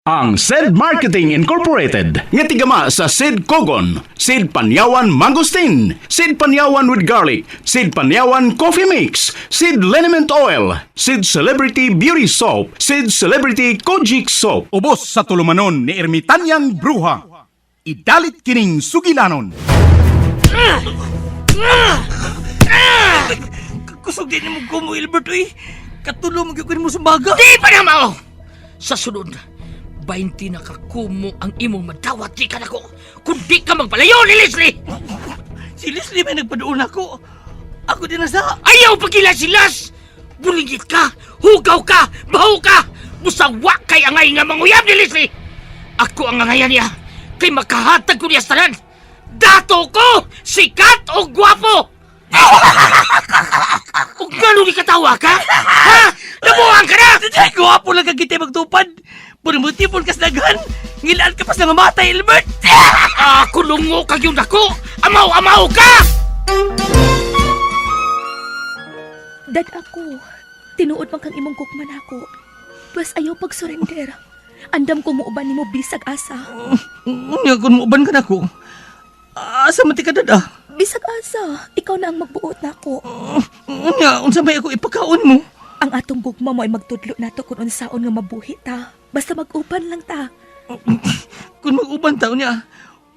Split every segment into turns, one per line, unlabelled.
Ang Sed Marketing Incorporated nga tigama sa Sed Kogon, Sed Panyawan Mangosteen, Sed Panyawan with Garlic, Sed Panyawan Coffee Mix, Sed Liniment Oil, Sed Celebrity Beauty Soap, Sed Celebrity Kojic Soap. Ubos sa tulumanon ni Ermitanyang Bruha. Idalit kining sugilanon.
Kusog din mo ko mo, Ilbert, uy. Katulo mo gyud mo sa baga.
Di pa na mao! Sa sunod, 20 na kakumo ang imong madawat di ka nako. Kung di ka magpalayo ni Leslie!
Si Leslie may nagpaduon ako. Ako din na sa...
Ayaw pagila si Las! Bulingit ka! Hugaw ka! Baho ka! Busawa kay angay nga manguyab ni Leslie! Ako ang angayan niya kay makahatag ko niya sa tanan! Dato ko! Sikat o gwapo! O gano'n ni katawa ka? Ha? Nabuang ka na!
Ay, gwapo lang ka kita magtupad. Puro kas daghan. Ngilaan ka pa sa mamatay, Ilbert.
Ako lungo kag yung dako! Amaw-amaw ka!
Dad ako, tinuod man kang imong gugma nako. Pwes ayaw pag-surrender. Andam ko muuban nimo bisag asa.
Unya, kung muuban ka na ko. Asa man ti ka dada?
Bisag asa, ikaw na ang magbuot nako.
Unya, unsa may ako ipakaon mo?
Ang atong gugma mo ay magtudlo nato kung unsaon nga mabuhi ta. Basta mag-uban lang ta.
Kung mag-uban ta, unya,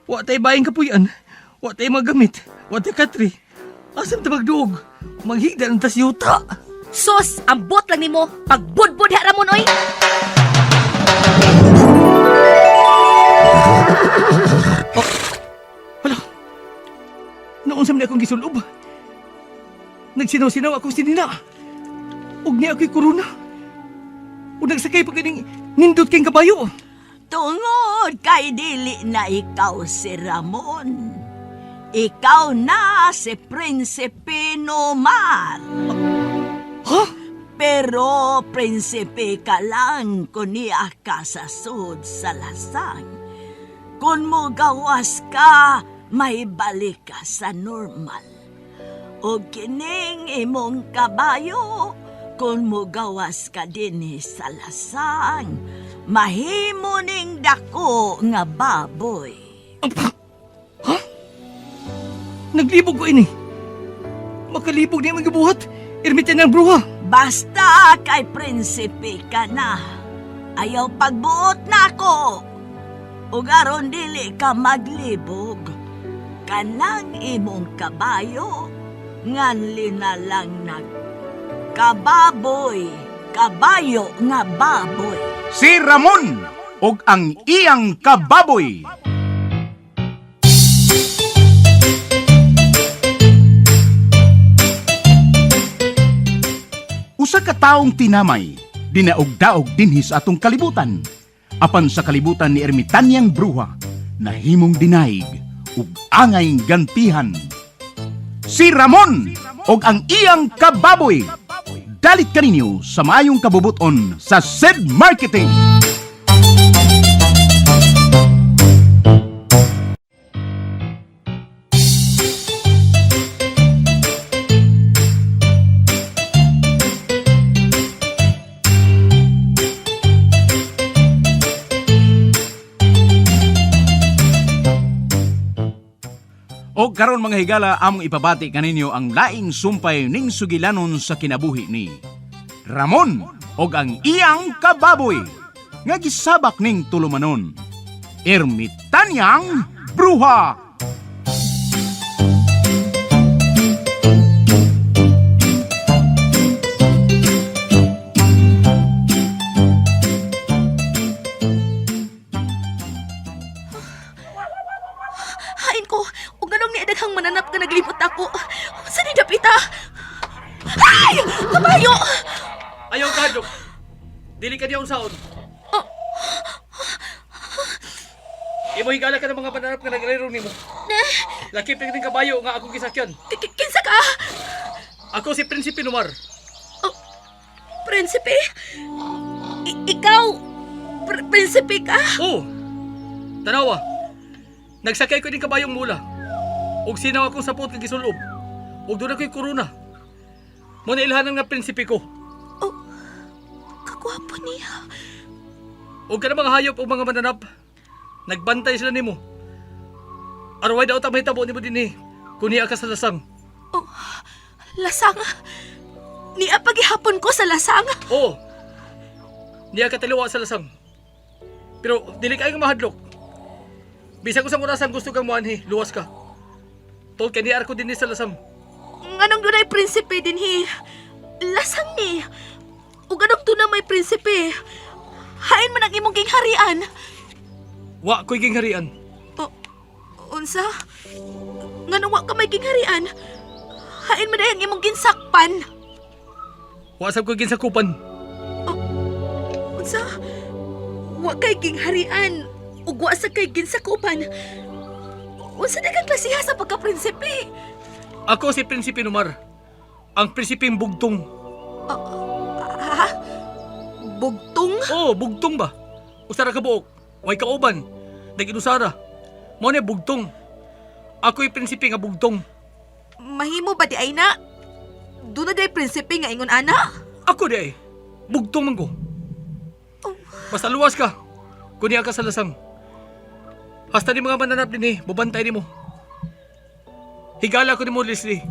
wa tay bayang kapuyan. Wa tay magamit. Wa tay katri. Asa man ta magduog? Maghigda ng tas yuta.
Sos, ambot lang nimo. Pagbudbud ha ramon oy.
Hala. Noon sa akong gisulob. Nagsinaw-sinaw akong sinina. Ug niya ako'y korona. Ug nagsakay pa kining nindot kayong kabayo.
Tungod kay dili na ikaw si Ramon. Ikaw na si Prinsipe Nomar.
Ha?
Pero prinsipe ka lang kung niya ka sa sud sa lasang. Kung mo gawas ka, may balik ka sa normal. O kining imong kabayo, kung mo gawas ka dinhi sa lasang, mahimo ning dako nga baboy.
Naglibog ko ini. Makalibog niya magibuhat. Ermitan ng bruha.
Basta kay prinsipe ka na. Ayaw pagbuot na ako. Ug aron dili ka maglibog. Kanang imong kabayo, nganli na lang nag kababoy, kabayo nga baboy.
Si Ramon og ang iyang kababoy. Usa ka taong tinamay, dinaog-daog dinhi sa atong kalibutan. Apan sa kalibutan ni Ermitanyang Bruha, nahimong dinaig ug angay gantihan. Si Ramon og ang iyang kababoy. Dalit kaninyo sa maayong kabubuton sa Sed Marketing. O karon mga higala among ipabati kaninyo ang laing sumpay ning sugilanon sa kinabuhi ni Ramon og ang iyang kababoy nga gisabak ning tulumanon. Ermitanyang Bruha.
Hain ko, ug nganong ni daghang mananap nga naglimot ako. Sa ni dapita? Ay! Kabayo!
Ayaw ka, Dok. Dili ka niya unsaon. Imo higala ka ng mga panarap nga nagrero nimo. Lakip na kabayo nga akong gisakyan.
Kinsa ka?
Ako si Prinsipe Nomar.
Prinsipe? Ikaw, prinsipe ka?
Oo. Oh, Tanawa. Nagsakay ko din kabayong mula. Ug sinaw akong sapot kag gisulob. Ug doon ako'y korona. Mo na ilhanan nga prinsipe ko.
Oh, kagwapo niya.
Og ka na mga hayop o mga mananap. Nagbantay sila nimo. Araway daw ta mahitabo nimo dinhi. Kun niya ka sa lasang.
Oh, lasang. Niya pagihapon ko sa lasang.
Oo. Niya ka taliwa sa lasang. Pero dili kay nga mahadlok. Bisan ko sa orasan gusto kang muanhi, luwas ka. Tol kay niar ko dinhi sa lasang.
Nganong dunay prinsipe dinhi? Lasang ni. Ug anong tuna may prinsipe? Hain man ang imong gingharian.
Wa ko'y gingharian.
O, unsa? Nganong wa ka may gingharian? Hain man ang imong ginsakpan.
Wa sab ko'y ginsakupan.
Unsa? Wa kay gingharian ug wa sa kay ginsakupan. Unsa na kang klasiha sa pagka-prinsipe?
Ako si Prinsipe Numar. Ang prinsipeng bugtong.
Ha? Bugtong?
Oo, bugtong ba? Usara ka buok. Way kauban. Nag-inusara. Mao ni bugtong. Ako'y prinsipe nga bugtong.
Mahimo ba di ay na? Doon na day prinsipe nga ingon ana?
Ako di ay. Bugtong man ko. Basta luwas ka. Kunya ka sa lasang. Hasta ni mga mananap din eh. Bubantay ni mo. Higala ko ni mo, Leslie.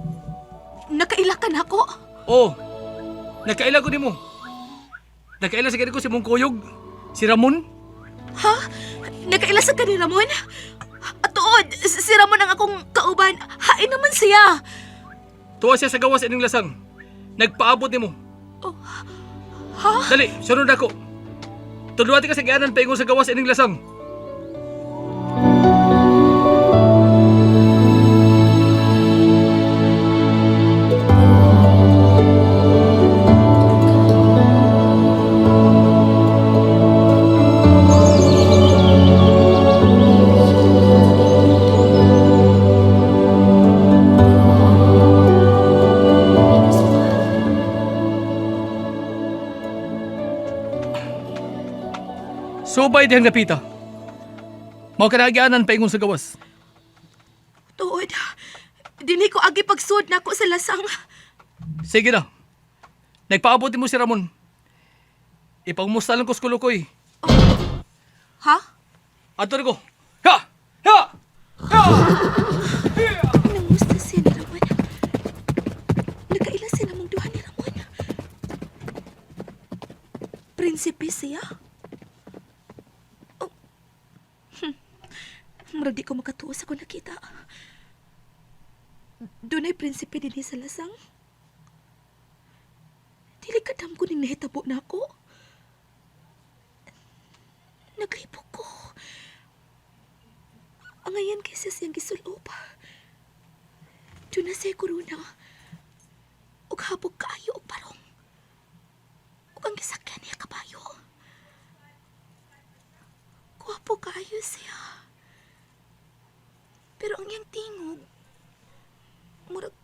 Nakaila ka na ako.
Oo. Nakaila ko ni mo. Nakaila sa ko si mong kuyog. Si Ramon.
Ha? Nakaila sa kanila Ramon? Atuod, si Ramon ang akong kauban. Hain naman siya.
Tuwa siya sa gawas ining lasang. Nagpaabot nimo.
Oh, ha?
Dali, sunod ako. Tudluan ka sa gianan paingon sa gawas ining lasang. Subay dihang napita. Mao ka na paingon sa gawas.
Tuod, dinhi ko agi pagsud nako sa lasang.
Sige na. Nagpaabot mo si Ramon. Ipangmusta lang ko sa kulukoy.
Ha?
Ato ko. Ha! Ha! Ha!
Nangusta siya ni Ramon. Nakaila siya namang duha ni Ramon. Prinsipe siya? Oh. Murag di ko makatuo sa kung nakita. Dunay prinsipe dinhi sa lasang. Dili kadam ko ning nahitabo na ako. Naglibog ko. Angayan kaysa siyang gisulob. Doon na siya korona. Ug habog kaayo og barong. Ug ang gisakyan niya kabayo. Gwapo kaayo siya. Pero ang iyang tingog, murag,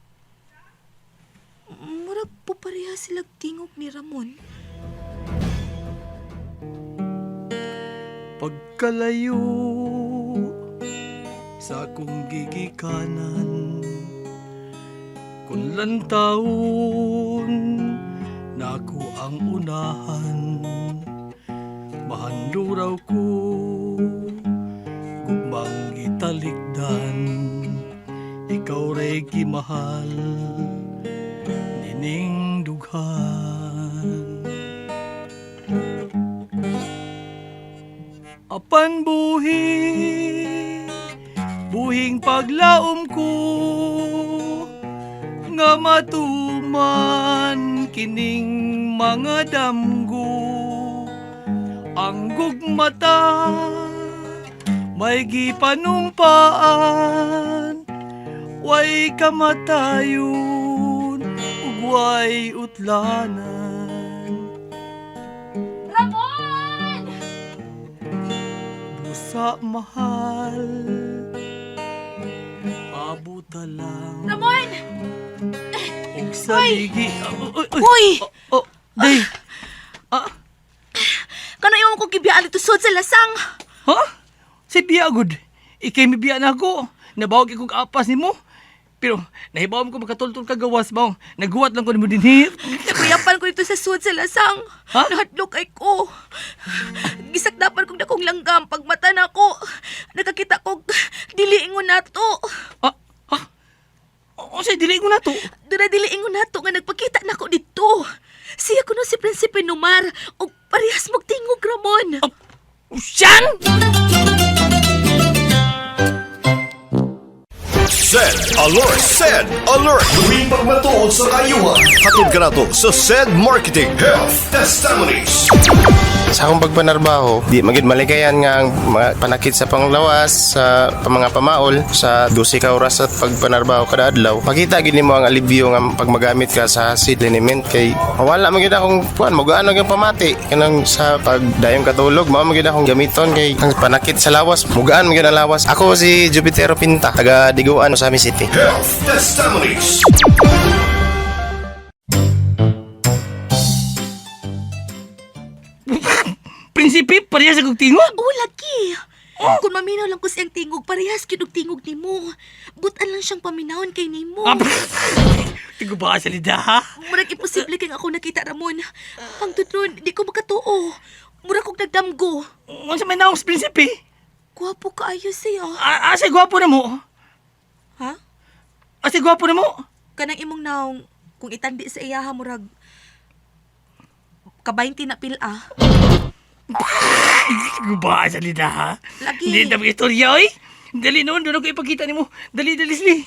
murag po pareha silag tingog ni Ramon.
Pagkalayo sa akong gigikanan Kung lantaon nako ang unahan Mahanduraw ko gugmang gitalikdan Ikaw ra'y gimahal nining dughan Apan buhi, buhing paglaom ko, nga matuman kining mga damgo. Ang gugmata, may gipanumpaan, way kamatayon, ug way utlanan.
Ramon!
Busa mahal Abuta lang
Ramon!
Og sa ligi Uy! Uy!
Uy!
Oh, day!
Kano imong ko gibiyaan dito sud sa lasang?
Ha? Si Biya gud. Ikay mi biya na ako. Nabawag ikong apas nimo. Pero nahibaw ko makatultol ka gawas ba? Naghuwat lang ko nimo dinhi.
Nakuyapan ko dito sa sud sa lasang.
Ha?
Nahadlok ay ko. Gisakdapan kong dakong langgam pagmata na ko. Nakakita ko dili ingon nato.
Ah, ha? Unsay dili ko na to?
Duna dili ingon nato nga nagpakita nako dito. Siya kuno si Prinsipe Numar og parehas mog tingog Ramon.
Usyan!
Send alert! Send alert! Luwing pagmatuod sa kayuhan. Hatod ka na to sa Send Marketing Health Testimonies.
Sa akong pagpanarbaho, di magid malikayan nga ang mga panakit sa panglawas, sa mga pamaol, sa 12 ka oras sa pagpanarbaho kada adlaw. Makita gid nimo ang alibyo nga pag magamit ka sa seed liniment kay mawala man gid akong kuan, mogaan ang pamati kanang sa pagdayong katulog, mao man gid akong gamiton kay ang panakit sa lawas, mugaan man gid ang lawas. Ako si Jupitero Pinta, taga Diguan, Ozamiz City.
Health Testimonies.
Prinsipe, parehas akong tingog.
Oh, lagi. Kung maminaw lang ko siyang tingog, parehas gyud og tingog nimo. Butan lang siyang paminawon kay nimo.
Ah, Tigo ba sa lida, ha?
Murag imposible kay ako nakita Ramon. Ang tutron, di ko makatuo. Murag kog nagdamgo.
Unsa may naong sa prinsipe?
Gwapo kaayo siya.
Asa gwapo na mo?
Ha?
Asa gwapo na mo?
Kanang imong naong kung itandi sa iya ha murag ka-20 na pila.
Tigo ba sa lida, ha?
Lagi.
Hindi na istorya, oy. Dali noon, doon ako ipakita nimo. Dali, dali, Leslie.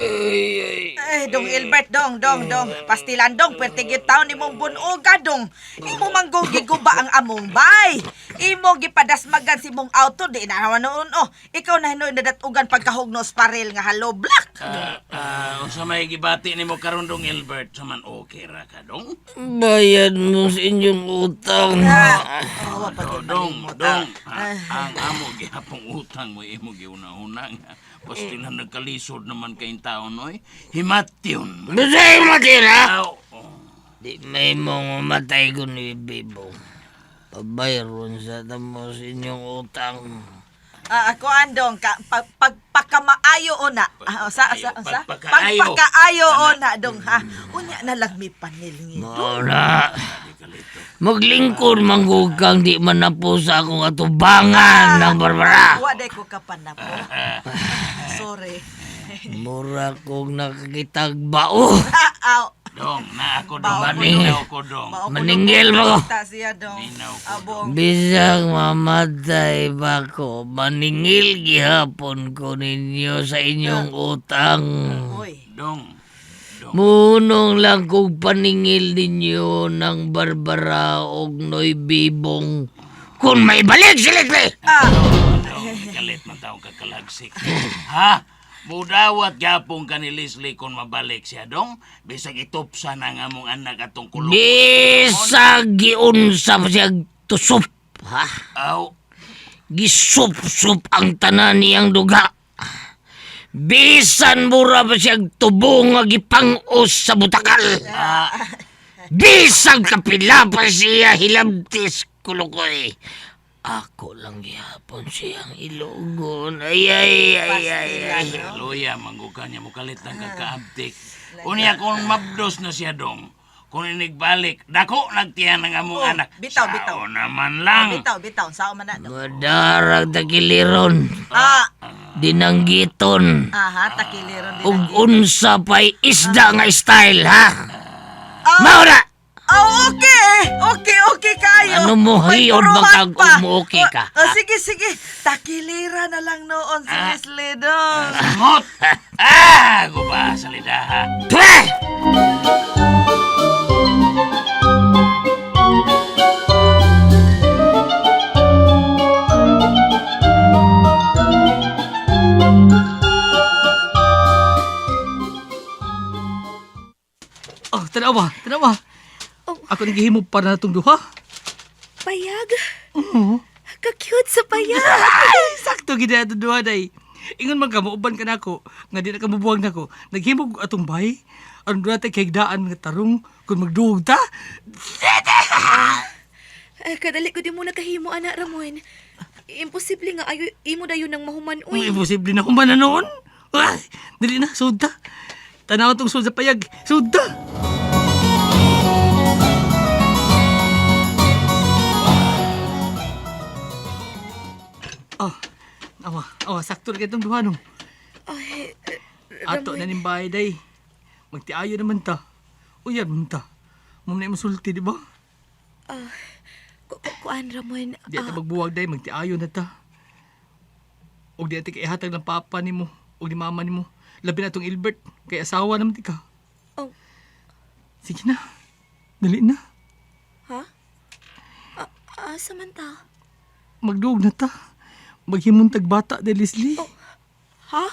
Eh, dong Ilbert, dong, dong, dong. Pastilan, dong, pwerte gyud taon nimong bunoga, dong. Imo manggong giguba ang among bay. Imo gipadasmagan si mong auto, di na naman noon, oh. Ikaw na hinuon nadatugan pagkahugnos parel nga halo black.
Unsa may gibati nimo karon dong Albert, sa man okay ra ka dong?
Bayad mo sa inyong utang.
Ah, oh, pa gyud
Dong,
malimot,
dong.
ah.
Ang amo gihapong utang mo imo giuna-una nga. Pastilan nagkalisod naman kayong taon oy. Himatyon.
Bisay mo tira!
Aw. Oh.
Di may mong matay ko ni Bibo. Pabayron sa tamo sa inyong utang.
Ah, ako andong ka pag, pagpakamaayo ona. Ah, sa sa sa
Pagpakaayo.
Pagpakaayo ona dong ha. Unya na lang mi panil ni.
Mauna. Maglingkod manggukang di man na po sa akong atubangan ng Barbara.
Wa day ko kapanapo. Sorry.
Mura kong nakakitag bao.
Ah, aw.
Dong, na ako dong.
Bao ko,
Maninaw ko dong.
Mao ko
Maningil
dong
mo ko.
kita siya dong.
Ninaw ko,
Abong.
Bisag mamatay ba ko, maningil gihapon ko ninyo sa inyong utang.
Uy.
Dong.
Munong lang kong paningil ninyo ng Barbara og Noy Bibong. Kung may balik si Leslie!
Ah,
Dong, kalit man taong kakalagsik. Ha? Mudawat gapong ka ni Leslie kung mabalik siya dong. Bisag itupsa na nga mong anak atong kulong.
Bisag giunsa pa siya tusup, ha?
Aw,
Gisup-sup ang tanan niyang duga. Bisan mura pa siya tubo nga gipang-os sa butakal. Bisag kapila pa siya hilamtis kulukoy. Ako lang gihapon siyang ilogon. Ay, ay, ay, ay, ay.
Luya, mangguka niya mukalit lang kakaabtik. Unya kung mabdos na siya dong, kung inigbalik, dako nagtiyan ng among
Oh,
anak.
bitaw, bitaw.
Sao naman lang.
Bitaw, bitaw. Sao man na dong.
Madarag tagiliron,
Ah,
dinanggiton.
aha, takiliron din.
Ug unsa pa'y isda nga style, ha?
Ah.
Mao na!
Oh, okay. Okay, okay kayo.
Ano mo,
May
hiyon
puruhan
bang kag
pa.
umuokay ka?
Oh, oh, sige, sige. Takilira na lang noon si Miss Dong.
Samot! Ah, guba sa lidaha.
Pweh!
Oh, tanawa, tanawa. Ako nang gihimo para natong duha.
Payag? Ka-cute sa payag.
Ay, sakto gid ato duha day. Ingon man ka mauban ka nako, nga di na ka mubuwag nako. Naghimo ko atong bay. Aron duha tay kahigdaan nga tarong kung magduog ta.
Ay, kadali ko di mo nakahimo, anak Ramon. Imposible nga ayo imo dayon nang mahuman
Uy,
uy.
imposible na human na noon. Ay, dali na, sud ta. Tanaw tong sud sa payag. Sud ta. Oh, awa, awa, sakto na itong duha no.
Ay,
Ato na ning bahay day. Magtiayo naman ta. Uyab man ta. Mo na imong sulti, di ba?
Kuan Ramon.
Di ata magbuwag day, magtiayo na ta. Og di ata kaihatag ng papa nimo og ni mama nimo. Labi na tong Ilbert, kay asawa naman ti ka.
Oh.
Sige na. Dali na.
Ha? Asa man ta?
Magduog na ta. Maghimuntag bata de Leslie.
Ha?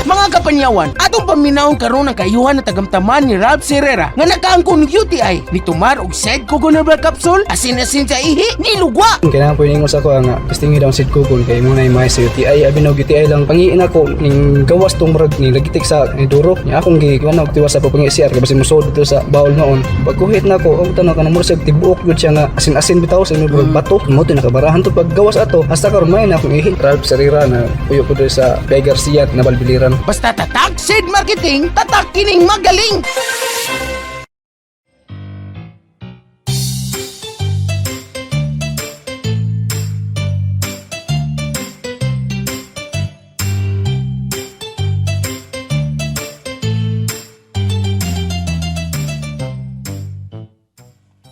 Mga kapanyawan, atong paminawon karon ang kaayuhan na tagamtaman ni Ralph Herrera nga nakaangkon og UTI ni tumar og Sed Cogon Herbal Capsule asin-asin sa ihi ni lugwa.
Kailangan po yung sa ako nga testing daw si Google kay mo na may sa UTI abi og UTI lang pangiin ako ning gawas tong murag ni lagitik sa ni duro ni akong gi kuan og tiwas sa pangi CR kay basin mosod dito sa baol noon pagkuhit nako og tan-aw kanang murag tibuok gyud siya nga asin-asin bitaw sa ingon bato mo to nakabarahan to pag gawas ato hasta karon may na akong ihi. Ralph Sarira na puyo ko diri sa Pay Garcia na Balbiliran.
Basta tatak Sid Marketing, tatak kining magaling.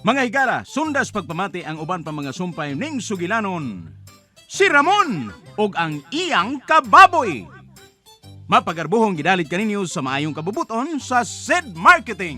Mga higala, sundas pagpamati ang uban pa mga sumpay ning sugilanon. Si Ramon og ang iyang kababoy. Mapagarbuhong gidalit kaninyo sa maayong kabubuton sa SED Marketing.